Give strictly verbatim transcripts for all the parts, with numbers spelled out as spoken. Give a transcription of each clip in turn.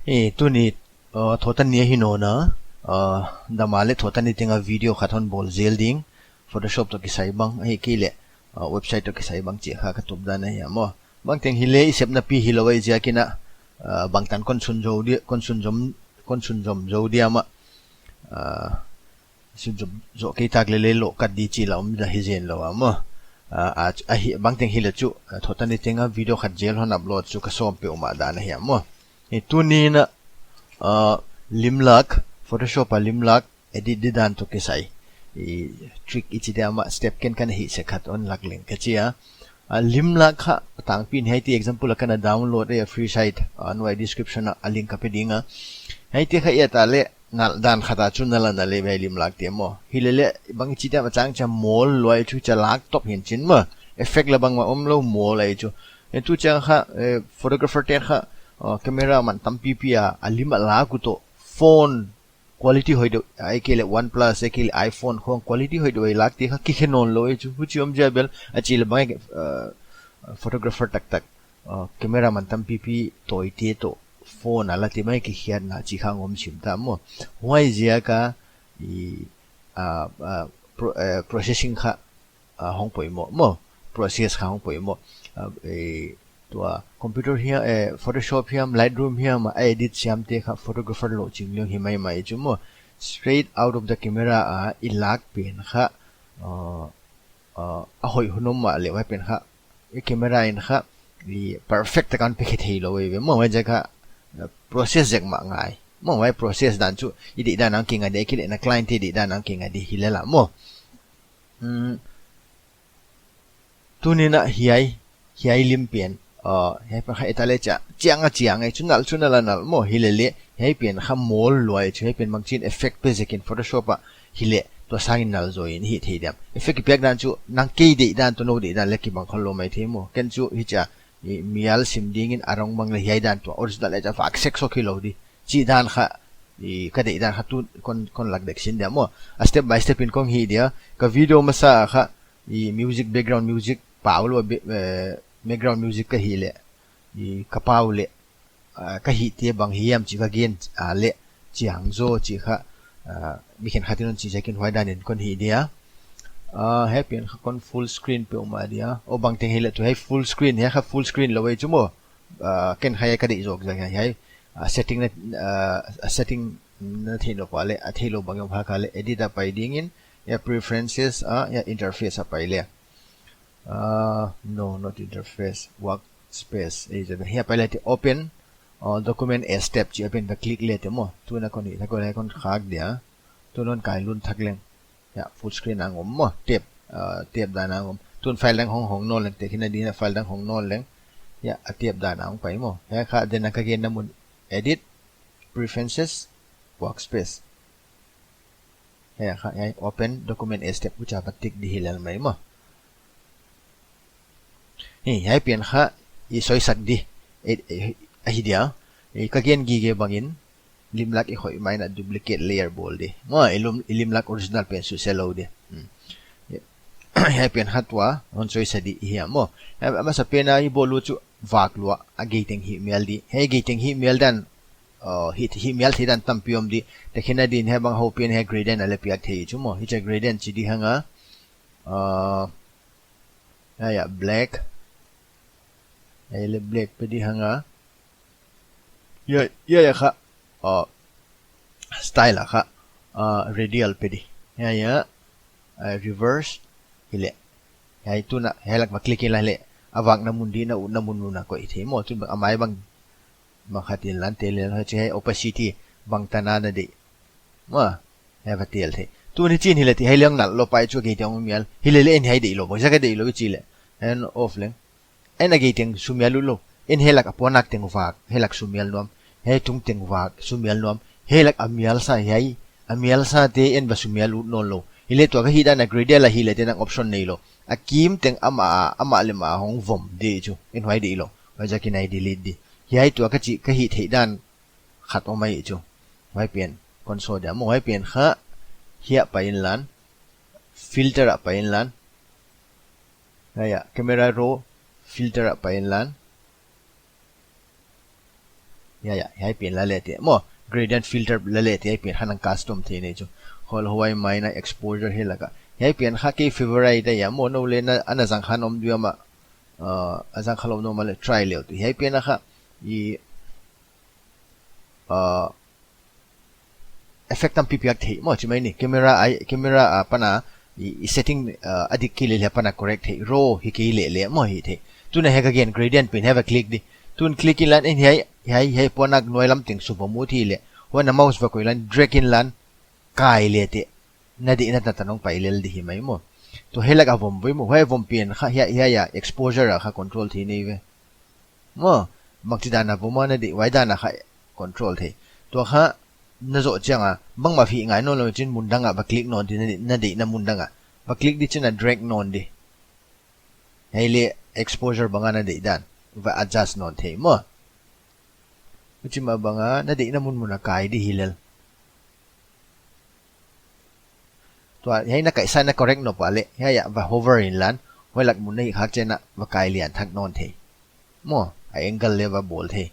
Hi, tuni, uh, thawhtanni ahi nawn a, uh, dam a leh thawhtanni teng a video khat hon bawl zel ding, Photoshop toh kisai bang, ahihkeileh, uh, website toh kisai bang chih kha ka tup dan ahi a maw. Bangteng hileh i sepna pi hilou ahih ziakin a, uh, bangtan kon sunzom di, kon sunzom, kon sunzom zou dia maw. Uh, Sunzom zoh kei tak leh leh loh kat di chih la om zaw hi zen lou a maw. Ah, ah, ahi, bangteng hileh chu, ah, thawhtanni teng a video khat zel hon upload chu ka sawm peuhmah dan ahi a maw. Hi, tuni in a, ah, limlak, Photoshop a limlak edit di dan toh kisai, i trick i chi dia maw, step ken kan hih sek khat hon lak leng ka chi a. Ah, limlak kha a tangpi in hiaite example a kana download a free site, ah, nuai description a, a link ka pe ding a. Hiaite kha i et a leh nalh dan khat a chu nalh a nalh e, hiai limlak te maw. Hileleh bang i chi dia maw, chang cha mawl lua ahi chu, cha lak top hi'n chin maw. Effect la bangmah omlou, mawl ahi chu. Hiai tu chiang kha, eh, photographer te kha, uh, camera man tampipi a, a lim a lak uh toh phone quality hoih deuh, ahihkeileh OnePlus, ahihkeileh iPhone khong quality hoih deuh a lak te kha kikhe nawnlou ahi chu. Huchi om zia bel, a chih leh bang, uh, photographer taktak, uh, camera man tampipi toh i te toh phone a la te mai kikhiatna chih kha ngom sim ta maw. Huaiziak a i, ah, ah, pro-, eh, processing kha, ah, hong poimoh maw. Process kha hong poimoh. Ah, eh, tua computer hiam, eh, Photoshop hiam, Lightroom hiam a edit siam te kha photographer lohching leng hi maimai chu maw. Straight out of the camera a i lak pen kha, ah, ah, a hoih hun om mahleh, huai pen kha i camera in kha i perfect tak a hon pe khe theilou eive maw. Huaiziak kha, uh, process zek mah ngai maw. Huai process dan chu i deihdan a hong kinga di, ahihkeileh na client te deihdan a hong kinga di hi lel a maw. Hmm. Tuni in a hiai, hiai lim pen, uh, hiai pen kha i et a leh cha, chiang a chiang ahi chu, nalh chu nalh a nalh maw. Hileleh hiai pen kha mawl lua ahi chu, hiai pen bangchin effect pe zek in Photoshop a hileh tua sangin nalh zaw in hih thei diam. Effect i piak dan chu nang kei deihdan toh nou deihdan leh kibang khollou mai thei maw. Ken chu hichia, i mial sim ding in a rong bang leh hiai dan tua original a cha vak sek sawk hilou di chih dan kha, i ka deihdan kha tu kon, kon lak dek sin dia maw. A step by step in kong hih dia, ka video masa kha i music, background music pau lou, be-, eh, background music ka hih leh, i ka pau leh, ah, ka hih te bang hiam chih ka gen, ah, leh chiang zaw chih kha, ah, mi khenkhat in hon chi ziakin huai dan in kon hih dia. Ah, hiai pen kha kon full screen peuhmah dia. Aw, bangteng hileh tu hiai full screen, hiai kha full screen lou ahi chu maw. Ah, ken kha hiai ka deih zawk ziak hiai, hiai, ah, setting na, ah, setting na theih nop a leh, a theilou bang om kha leh, edit a pai ding in, hiai preferences a, hiai interface a pai leh. Ah, no, not interface, workspace. Eh, hiai pai leh te open, uh, document as tab chih a pen ka click leh te maw. Tun a kon hih thak leh kon khak dia. Tun hon kai lun thak leng. Hiai, full screen a hong om maw. Tab, uh, tab dan a hong om. Tun file dang hong hong nawn leng, tehkhinna di in a file dang hong nawn leng. Hiai, a tab dan a hong pai maw. Hiai kha, then a ka genna mun edit, preferences, workspace. Hiai kha, hiai open document as tab, huchia va tick di hi lel mai maw. Hi, hiai pen kha i soisak di, eh, eh, ahi dia. Eh, ka gen gige bangin, limlak i khoih mai in a duplicate layer bawl di. Maw, i lum-, i limlak original pen susia lou di. Hmm. Hiai pen kha tua, hon soisa di hi a maw. Hiai, a masa pen a i bawl uh chu vak lua, a geiteng hih mial di. Hiai geiteng hih mial dan, uh, hih, hih mial theih dan tampi om di. Tehkhinna di in hiai bang hou pen hiai gradient a leh piak thei chu maw. Hichia gradient chi di hang a. Uh, hiai a black. Hiai leh black pe di hang a. Hiai, hiai a kha, uh, style a kha, uh, radial pe di. Hiai a, uh, reverse, hileh. Hiai tun a, hiai lak va click in la hileh. A vakna mun di in a utna mun un a koih thei maw. Tun bang a mai bang, bang khat in lan tel in la, hiai opacity bangtan a na deih. Maw, hiai va tel thei. Tuni chin hileh te, hiai leng nalh lou pai chu geiteng hong mial. Hileleh en hiai deih lou, bangziak a deih lou i chih leh. En off leng. En a geiteng sumial utlou. En hiai lak a puannak teng vak, hiai lak sumial nuam. Hiai tung teng vak, sumial nuam. Hiai lak a mial sa hiai, a mial sa te en va sumial ut nawnlou. Hileh tua ka hih dan a gradient a hileh te nang option neilou. A kim teng amah, amah leh amah hong vom di chu. En huai deih lou. Huaiziakin i delete di. Hiai tua ka chih, ka hih theih dan khat om ahi chu. Huai pen, kon sawn dia maw, huai pen kha, hiai a pai in lan, filter a pai in lan. Hiai a, camera raw, filter a pai in lan. Hiai, hiai, hiai pen la le te maw. Gradient filter la le te, hiai pen kha nang custom thei nei chu. Khol huai mai na exposure hiai lak a. Hiai pen kha kei favorite ahi a maw, nou le na, ana zang khan om diam a. Uh, a zang kha lou nou mahleh try le uh tu. Hiai pen a kha i, uh, effect tampi piak thei maw, chi mai ni. Camera ai, camera a pan a i, i setting, uh, a dik kei leh leh pan a correct thei. Raw hi kei leh leh maw hi thei. Tun a hiai ka gen gradient pen hiai va click di. Tun click inlan, en hiai, hiai, hiai puan a nuai lam teng sup a mu thei leh. Huan a mouse va koih inlan, drag inlan, kai le te. Na deihna tan tan hong pai lel di hi mai maw. Tua hiai lak a vom voi maw, hiai vom pen kha, hiai, hiai, hiai, exposure a kha control thei nei ve. Maw, bangchi dan a vom a na deih, huai dan a kha control thei. Tua kha na zoh chiang a, bangmah hih ngai nawn lou chin mun dang a va click nawn di, na deih, na deihna mun dang a. Va click di chin a drag nawn di. Hiai leh exposure bang a na deih dan. Va adjust nawn thei maw. Huchi mah bang a na deihna mun mun a kai di hi lel. Tua, hiai na kaihsa na correct nop a leh, hiai a va hover inlan, huai lak mun na hih khak chiang a, va kai lian thak nawn thei. Maw, a angle leh va bawl thei.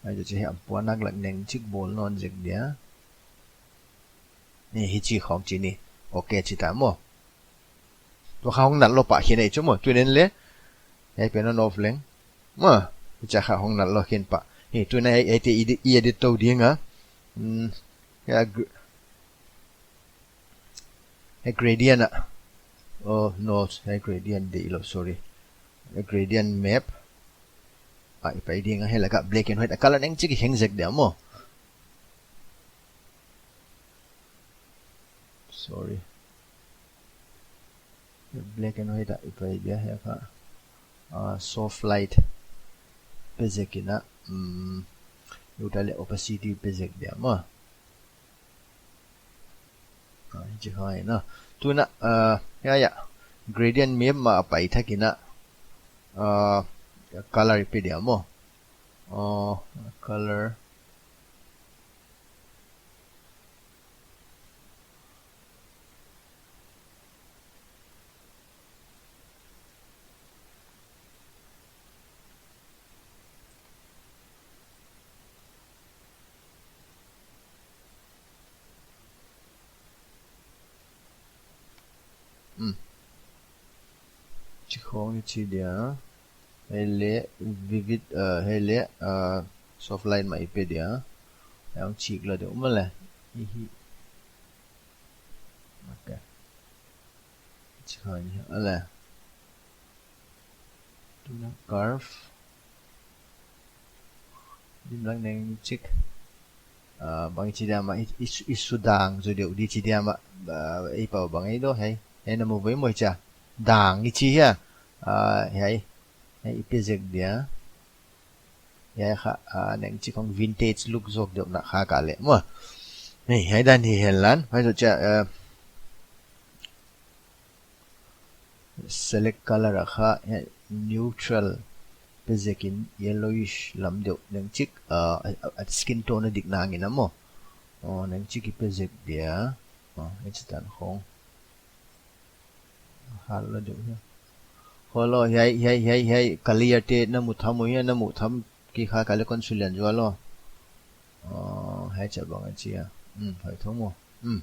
Ai, chu hiai a puan nak lak neng chik bawl nawn zek dia. Ni hichi khong chi ni. Ok chi ta maw. Tua kha hong nalh lou pah khin ei chu maw. Tun en le. Hiai pen on off leng. Maw. Hichi kha hong nalh lou khin pah. Ni tun a hiai, hiai te i, i edit tou ding a. Hmm. Hiai gr-, hiai gradient a. Oh, no, hiai gradient deih lou, sorry. Hiai gradient map. Ah, i pai ding a hiai lak a black and white a color neng chik i heng zek dia maw. Sorry. Black and white a i pai dia hiai kha. Ah, soft light. Pe zek in a. Hmm. Uta leh opacity pe zek dia maw. Ah, hichi kha hi na. Tun a, ah, hiai, hiai. Gradient map mah a pai thak in a. Ah, color i pe dia maw. Ah, color. Hmm. Chi khong i chi dia. Hiai leh vivid, uh, hiai leh, uh, soft light mah i pe dia. Hiai hong chik lou deuh maw le. Hihi. Ok. Chi khong i hi a le. Tun a curve. Lim lak neng chik. Ah, bang chi dia mah i, i, i su dang zu deuh di chi dia mah, ah, ei pau bang ei do hiai. Hiai na mu voi maw chia. Dang i chi hia. Ah, hiai. Hiai i pe zek dia. Hiai kha, ah, neng chik hong vintage look zok deuh na kha ka leh maw. Ni, hiai dan hi henlan. Hiai zoh chia, eh, select color a kha, eh, neutral pe zek in yellowish lam deuh neng chik, ah, a, a, a skin tone a dik nang in a maw. Oh, neng chik i pe zek dia. Oh, hichi tan khong. Hal lou deuh hia. Khol lou, hiai, hiai, hiai, hiai, color te na mu tham uh hia, na mu tham kei kha ka leh kon sulian zual lou. Oh, hiai chia bang a chia. Hmm, hiai thong maw. Hmm.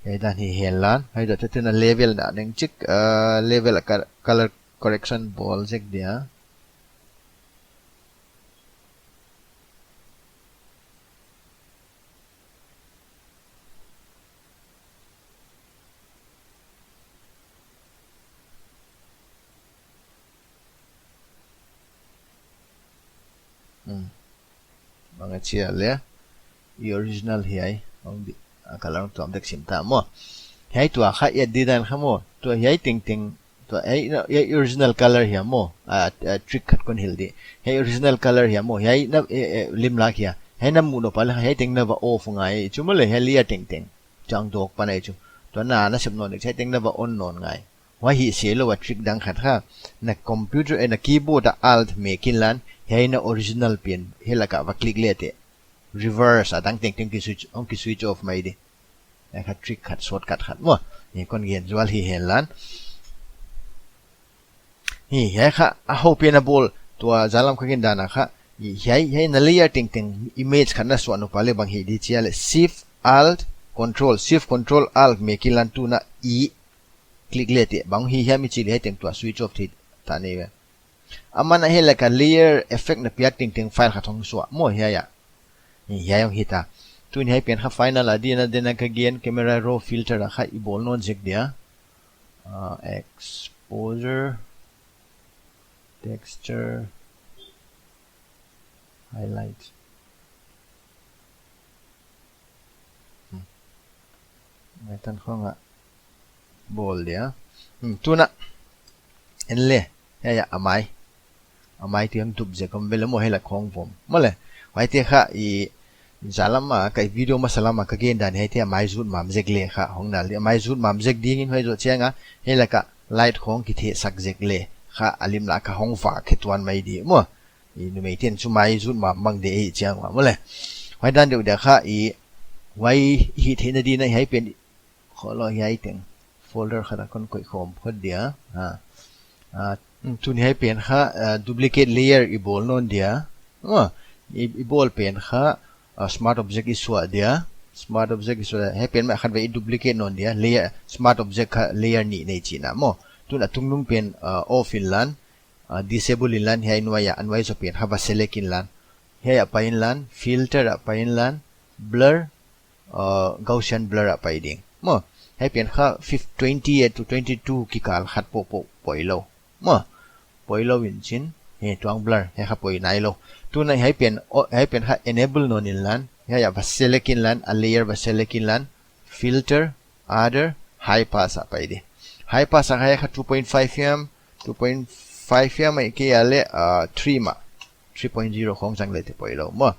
Hiai dan hi henlan. Hiai dan te tun a level na neng chik, uh, level a col-, color correction bawl zek dia. Hmm. Bang a chia le. I original hiai. Hong di. A color tuam dek sim ta maw. Hiai tua kha i et di dan kha maw. Tua hiai tengteng. Tua hiai, hiai original color hia maw. A, a trick khat kon hilh di. Hiai original color hia maw. Hiai na, e, e, lim lak hia. Hiai na mu nop a le hiai teng na va off ngai. Chu maw le hiai layer tengteng. Chang dok pan ei chu. Tua na na sep nawn dek hiai teng na va on nawn ngai. Huai hi se lou a trick dang khat kha. Na computer, eh, na keyboard a alt mek inlan, hiai na original pen, hiai lak a va click le te. Reverse a dang tengteng ki switch, hong ki switch off mai di. Hiai kha trick khat, shortcut khat maw. Hiai kon gen zual hi henlan. Hi, hiai kha, a hoih pen a bawl, Tua zan lam ka gen dan a kha, i hiai, hiai na layer tengteng image khat na suah nop a leh bang hih di chi a leh Shift Alt Control, Shift Control Alt mek inlan tuna i click le teh bang hi hiam i chih leh hiai teng tua switch off thei ta nei ve. Aman a hiai laka layer effect na piak tengteng file khat hong suah maw hiai a. Hiai hong hita. Tun hiai pen kha final a di na, den a ka gen camera raw filter a kha i bawl nawn zek dia. Ah, exposure, texture, highlight. Hmm. Ngai tan khong a bawl dia. Hmm, tuna. En le. Hiai a, a mai. A mai tiang tup zek om ve leh maw hiai la khong vom. Maw le. Huaite kha i zan lam a ka video masa lam a ka gen dan hiaite a mai zut mam zek le kha hong nal di. A mai zut mam zek dingin huai zoh chiang a hiai laka light khong kithehsak zek le kha a lim la kha hong vak khe tuan mai di maw. I numei ten chu mai zut mam mang di ei chiang ua maw le. Huai dan deuh dia kha i huai hih theihna di na hiai pen kholo hiai teng folder khat a kon koih khawm phot dia. Ha. Ah, tun hiai pen kha, ah, duplicate layer i bawl nawn dia. Ah, i, i bawl pen kha, ah, smart object i suah dia. Smart object i suah dia. Hiai pen mah khat vei i duplicate nawn dia. Layer, smart object kha layer nih nei chihna maw. Tun a tungnung pen, ah, off inlan. Ah, disable inlan hiai nuai a, a nuai zaw pen kha va select inlan. Hiai a pai inlan, filter a pai inlan, blur, uh, Gaussian blur a pai ding. Maw, hiai pen kha fif-, twenty-eight to twenty-two kikal khat po po poi lou. Maw, poi lou in chin, hiai tuang blur, hiai kha poi nai lou. Tuna hiai pen, o, hiai pen kha enable nawn inlan, hiai a va select inlan, a layer va select inlan, filter, other, high pass a pai di. High pass a kha hiai kha two point five hiam, two point five hiam ahihkei a leh, uh, three mah. Three point zero khong zang le te poi lou maw.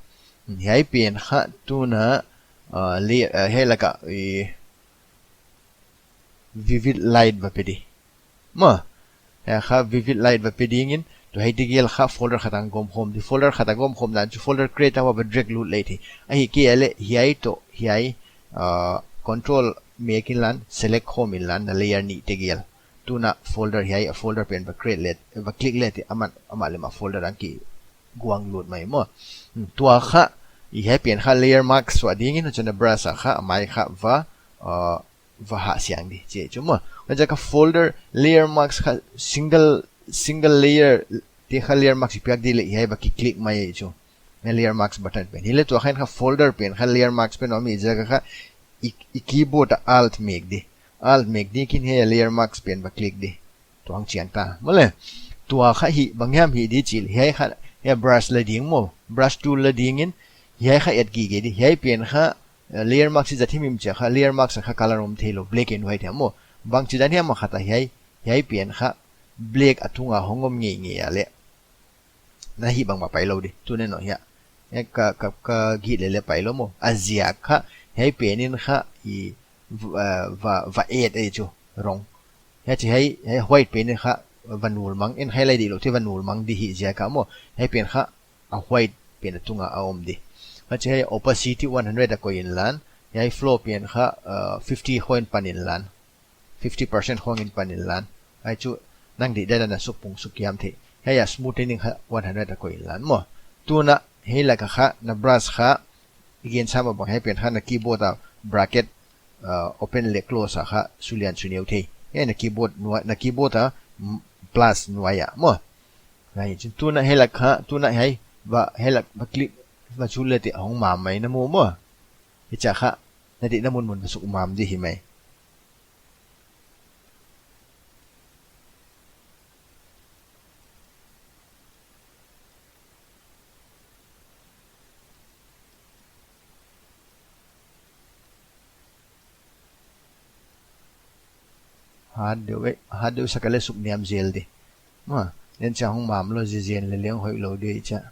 Hiai pen kha tuna, uh, le, uh, hiai laka, eh, vivid light va pe di. Maw. Hiai kha vivid light va pe dingin, tu hiai tegel kha folder khat a gawm khawm di. Folder khat a gawm khawm dan chu folder create a va drag lut le thei. Ahihkei a leh hiai toh, hiai, uh, control mek inlan, select khawm inlan, na layer nih tegel. Tuna folder hiai, a folder pen va create le, va click le teh, aman, amah leh amah folder dang kiguang lut mai maw. Hmm, tua kha, i hiai pen kha layer mask suah dingin, chuna brush a kha, a mai kha va, uh, va hah siang di, chi chu maw. Huaijiak a folder layer mask kha single, single layer, te kha layer mask i piak di leh hiai va ki click mai chu. Hiai layer mask button pen. Hileh tua kha in kha folder pen kha layer mask pen om i jiak a kha i, i keyboard a alt mek di. Alt mek di kin hiai layer mask pen va click di. Tua hong chiang ta. Maw le. Tua kha hih, bang hiam hih di chih leh. Hiai kha, hiai brush la ding maw. Brush tool la dingin. Hiai kha et gige di. Hiai pen kha, eh, layer mask i zat himhim chiang kha, layer mask kha color om thei lou. Black and white hiam maw. Bangchidan hiam a khat a hiai, hiai pen kha, black a tunga hong om ngeingei a leh. Na hih bangmah pai lou di. Tun en aw hiai. Eh, ka, ka, ka gih leh leh pai lou maw. A ziak kha, hiai pen in kha, i, v-, eh, va, va et ei chu, rong. Hiai chi hiai, hiai white pen in kha, va nul mang, en hiai lai di lou, te va nul mang di hih ziak a maw. Hiai pen kha, a white pen a tunga a om di. Huchi hiai opacity one hundred a koih inlan. Hiai flow pen kha, uh, fifty khong in pan inlan. Fifty percent khong in pan inlan. Hiai chu nang deihdan a na suk pung suk kiam thei. Hiai a smoothing kha one hundred a koih inlan maw. Tuna hiai laka kha na brush kha. I gen sam a bang hiai pen kha na keyboard a bracket, uh, open leh close a kha sulian suneu thei. Hiai na keyboard nuai, na keyboard a, mm, plus nuai a maw. Hiai, chin tuna hiai lak kha, tuna hiai, va, hiai lak va click, va chu le teh hong mam mai na mu maw. Hichia kha, na deihna munmun va suk mam di hi mai. Hat deuh e, hat deuh sak a leh suk niam zel di. Maw, en chiang hong mam lou zizen leh leng hoih lou di chia.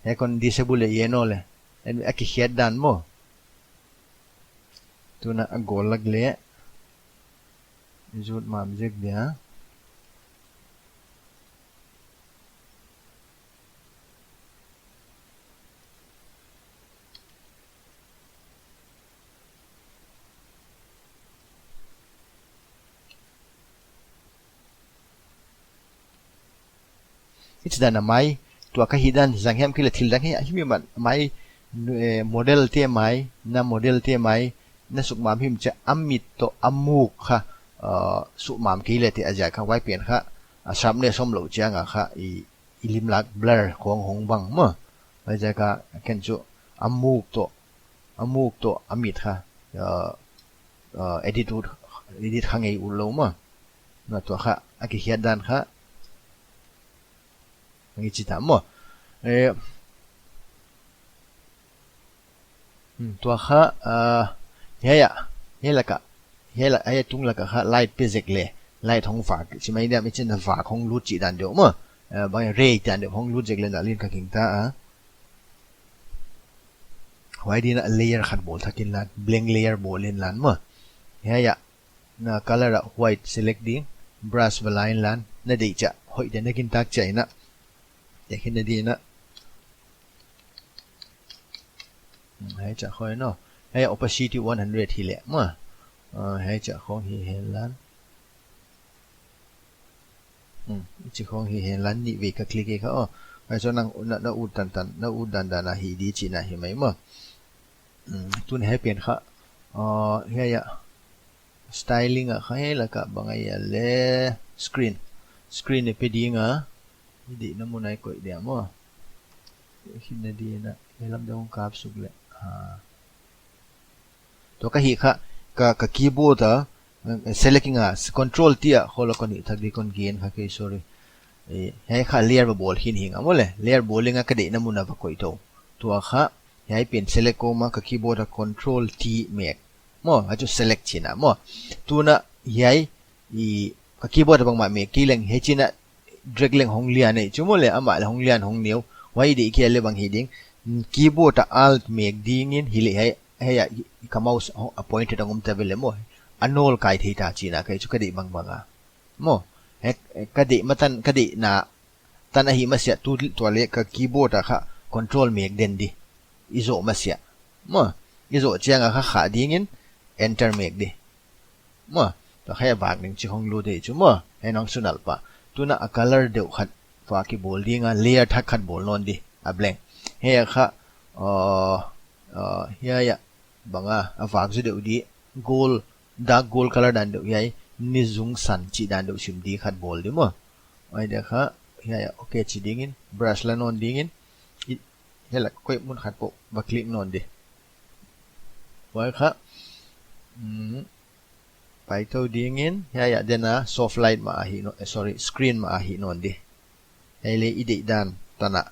Hiai kon disable leh yen aw leh. En a kikhiat dan maw. Tuna a gol lak leh. Zut mam zek dia. Hichi dan a mai, tua ka hih dan zang hiam kei leh thil dang hi, hi mi man mai, eh, model te mai, na model te mai, na sukmam him chia a mit toh a muk kha, uh, sukmam kei leh te a ziak kha, huai pen kha, a sharpness om lou chiang a kha, i, i limlak blur khong hong bang maw. Huai ziak a ken chu a muk toh, a muk toh a mit kha, uh, uh, edit ut, edit kha ngei ut lou maw. Na tua kha, a kikhiat dan kha, ngi chi ta maw. Eh, hmm, tua kha, ah, hiai a, hiai lak a, hiai la, hiai tung lak a kha light pe zek leh, light hong vak, chi mai diam i chin a vak hong lut chih dan deuh maw. Eh, bang ray dan deuh hong lut zek leh nalh in ka gingta a. Huai ding in a layer khat bawl thak inlan, blank layer bawl inlan maw. Hiai a, na color a white select ding, brush va la inlan, na deih chiah, hoih dia na gintak chiah in a. Te khin na ding in a. Hmm, hiai chiah khong no. Hiai opacity one hundred hi leh maw. Ah, hiai chiah khong hi henlan. Hmm, chi khong hi henlan nih vei ka click e kha, oh. Huai chu nang, na, na ut tantan, na ut dandan a hih di chihna hi mai maw. Hmm, tun hiai pen kha, uh, hiai a, styling a kha hiai lak a bang ahia leh screen. Screen i pe ding a, i deihna mun a i koih dia maw. Khin na ding in a, hiai lam deuh hong kap suk leh. Ah. Tua ka hih kha, ka, ka keyboard a, eh, select ing a, s-, control T a, khol a kon hih thak di kon gen kha kei, sorry. Eh, hiai kha layer va bawl khin hi ing a maw leh, layer bawl ing a ka deihna mun a va koih tou. Tua kha, hiai pen select kawm a ka keyboard a control T mek. Maw, a chu select chihna maw. Tun a hiai, i, ka keyboard a bangmah mek kei leng, hiai chin a drag leng hong lian ei chu maw leh, amah leh hong lian hong neu. Huai deih kei leh bang hi ding. Mm, keyboard a alt mek ding in, hi leh hiai, hiai a, i, ka mouse hong, a pointer dang om ta ve leh maw. A nawl kai thei ta chihna kei chu ka deih bangbang a. Maw, he, ka deih ma tan, ka deihna tan a hih masiah tu tua leh ka keyboard a kha control mek den di. I zoh masiah. Maw, i zoh chiang a kha kha ding in enter mek di. Maw, tua kha hiai vak ding chi hong lut di chu maw. Hiai nang su nalh pah. Tun a a color deuh khat va kibawl ding a layer thak khat bawl nawn di. A blank. Hiai a kha, uh, uh, hiai a bang a, a vak zaw deuh di. Gold, dark gold color dan deuh hiai, ni zung san chih dan deuh sim di khat bawl di maw. Huai dia kha, hiai a, okay chi ding in, brush la nawn ding in, i, hiai lak koih mun khat poh, va click nawn di. Huai kha, mm, pai tou ding in, hiai a den a, soft light mah a hih nawn, eh, sorry, screen mah a hih nawn di. Hiai leh i deih dan tan a,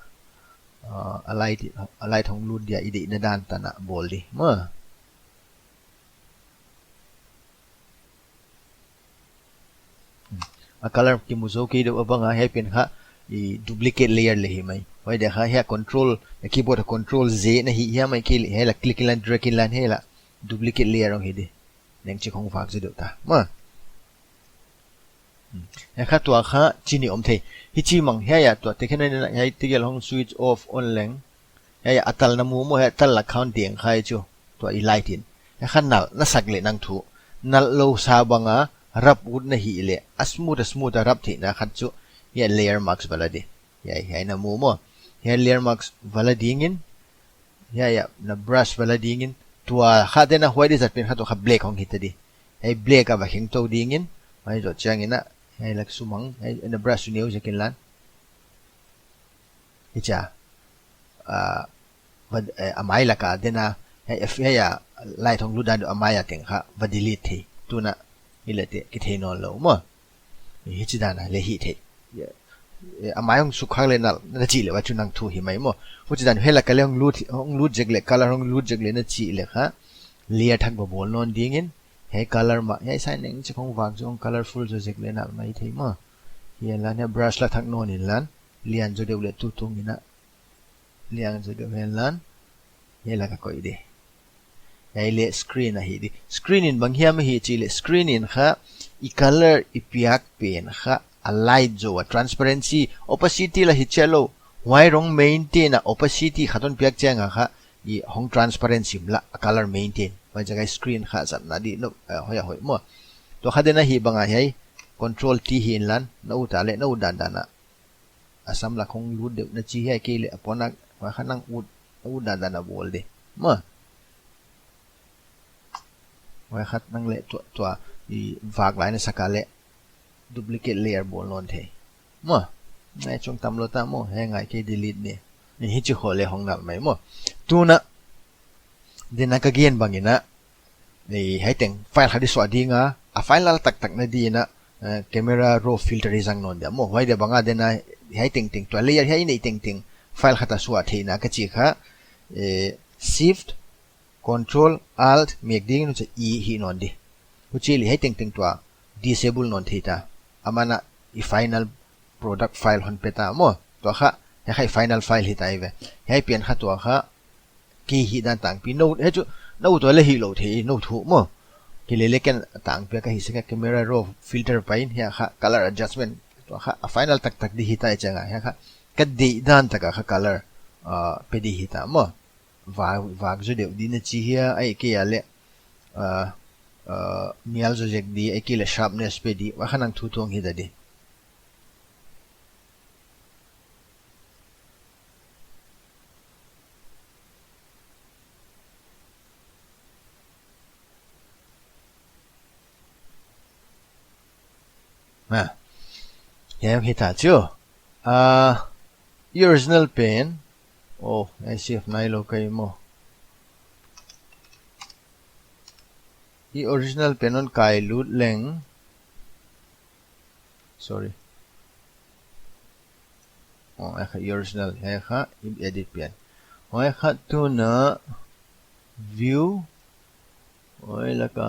ah, a light, a light hong lut dia i deihna dan tan a bawl di. Maw. A color kimu zou kei deuh a bang a, hiai pen kha i duplicate layer leh hi mai. Huai dia kha hiai control, keyboard a control Z na hih hiam mai kei leh, hiai la click inlan, drag inlan hiai la duplicate layer hong hi di. Neng chi khong vak zaw deuh ta. Maw. Hmm. Hiai kha tua kha chihna om thei. Hichi mang hiai a tua te khen na hiai te gel hong switch off on leng. Hiai a tal na mu maw, hiai a tal la count ding kha hiai chu. Tua i light in. Hiai kha nalh na sak leh nang thu. Nalh lou sa bang a rap ut na hih leh. A smooth, a smooth a rap theihna khat chu. Hiai layer mask va la di. Hiai, hiai na mu maw. Hiai layer mask va la ding in. Hiai a na brush va la ding in. Tua kha te na huai di zat pen kha tua kha black hong hi ta di. Hiai black a va kheng tou ding in. Huai zoh chiang in a. Hiai lak sumang. Hiai na brush su neu zek inlan. Hichi a. Ah, va, eh, a mai lak a den a, eh, F, eh, a light hong lut dan deuh a mai a teng kha, va delete thei. Tun a, i leh te, kithei nawn lou maw. Hichi dan a, leh hih thei. Eh, a mai hong suk khak leh nalh, na chih leh huai chu nang thu hi mai maw. Huchi dan, hiai lak a leh hong lut, hong lut zek leh, color hong lut zek leh na chih leh kha, layer thak va bawl nawn ding in, hiai color mah, hiai sign neng chi khong vak chu hong colorful zaw zek leh nalh mai thei maw. Hiai lan, hiai brush la thak nawn inlan, lian zaw deuh leh tu tung in a, lian zaw deuh henlan. Hiai lak a koih di. Hiai leh screen a hih di. Screen in bang hiam a hih chih leh screen in kha i color i piak pen kha a light zaw a transparency, opacity la hi chiah lou. Huai hong maintain a opacity khat hon piak chiang a kha i hong transparent sim la a color maintain. Huai ziak a screen kha zatna di no, eh, hoih a hoih maw. Tua kha den a hih bang a hiai control T hi inlan na ut a leh na ut dandan a. a sam lak hong lut deuh na chi hiai kei leh a pon a, huai kha nang ut, ut dan dan a bawl di. Maw. Huai kha nang leh tua, tua i vak lai na sak a leh duplicate layer bawl nawn thei. Maw. Ngai chung tam lou ta maw, hiai ngai kei delete ni. Ni hichi khong leh hong nal mai maw. Tuna, den a ka gen bangin a, ni hiai teng file khat i suah ding a, a final taktak na dingin a, eh, camera raw filter i zang nawn dia maw. Huai dia bang a den a hiai tengteng tua layer hiai nei tengteng file khat a suah theihna ka chih kha, eh, shift, control, alt, mek ding in huchi i hih nawn di. Huchi leh hiai tengteng tua disable nawn thei ta. Aman a i final product file hon pe ta maw. Tua kha, hiai kha i final file hi ta i ve. Hiai pen kha tua kha, kei hih dan tangpi. No, hiai chu, no tua leh hilou thei, no thu maw. Kei leh leh ken tangpi ka hih sek a camera raw filter pai in hiai kha color adjustment. Tua kha, a final taktak di hi ta i chang a. Hiai kha, ka deih dan tak a kha color, ah, pe di hi ta maw. Vak, vak zaw deuh di na chi hia, ahihkeileh, ah, ah, mial zaw zek di, ahihkeileh sharpness pe di, huai kha nang thu tuang hi ta di. Ha. Hiai hi ta chu. Ah, i original pen. Oh, S C F nailou kei maw. I original pen hon kai lut leng. Sorry. Oh, hiai kha i original, hiai kha i edit pen. Oh, hiai kha tuna view. Oh, hiai laka.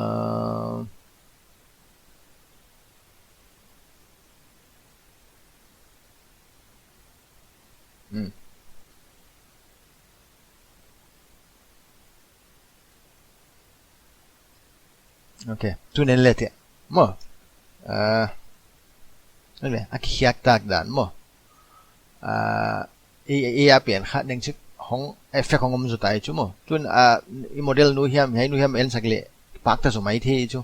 Hmm. Ok, tun en le te. Maw. Ah, en le, a kikhiak tak dan maw. Ah, i, i, i a pian kha neng chik hong effect hong om zaw ta i chu maw. Tun, ah, i model nu hiam, hiai nu hiam en sak leh, pak ta zaw mai thei i chu.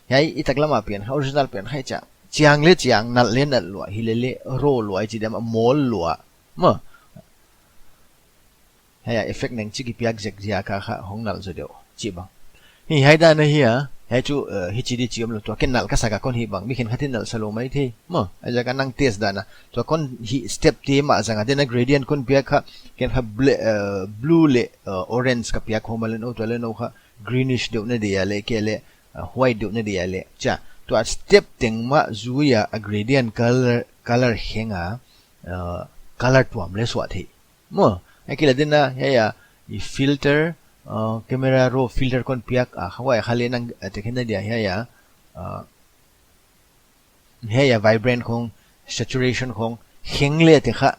Hiai i taklam a pian kha, original pian kha i chia. Chiang leh chiang, nalh leh nalh lua, hi leh leh raw lua i chi diam a mawl lua. Maw. Hiai a effect neng chik i piak zek ziak a kha hong nalh zaw deuh, chih bang. Hi hiai dan ahi a, hiai chu, eh, hichi di chi om lou tua ken nalh ka sak a kon hih bang, mi khenkhat in nalh sa lou mai thei. Maw, a ziak a nang test dan a. Tua kon hih step te mah zang a, den a gradient kon piak kha, ken kha ble-, eh, blue leh, eh, orange ka piak khawm a leh nou, tua leh nou kha greenish deuh na deih a leh, ke leh, eh, white deuh na deih a leh. Chia, tua step teng mah zui a, a gradient color, color heng a, eh, color tuam leh suah thei. Maw, ahihkeileh den a, hiai a, i filter, uh, camera raw filter kon piak a, kha huai kha leh nang, uh, te khen na dia hiai a, uh, hiai a vibrant khong, saturation khong, heng leh te kha,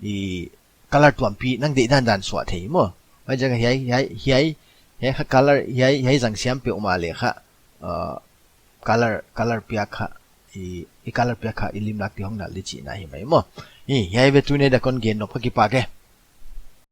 i color tuampi nang deih dan dan suah thei maw. Huai ziak a hiai, hiai, hiai, hiai kha color, hiai, hiai zang siam peuhmah leh kha, uh, color, color piak kha, i, i color piak kha, i limlak te hong nalh di chihna hi mai maw. I, hiai ve tuni a kon gen nop ka kipak e.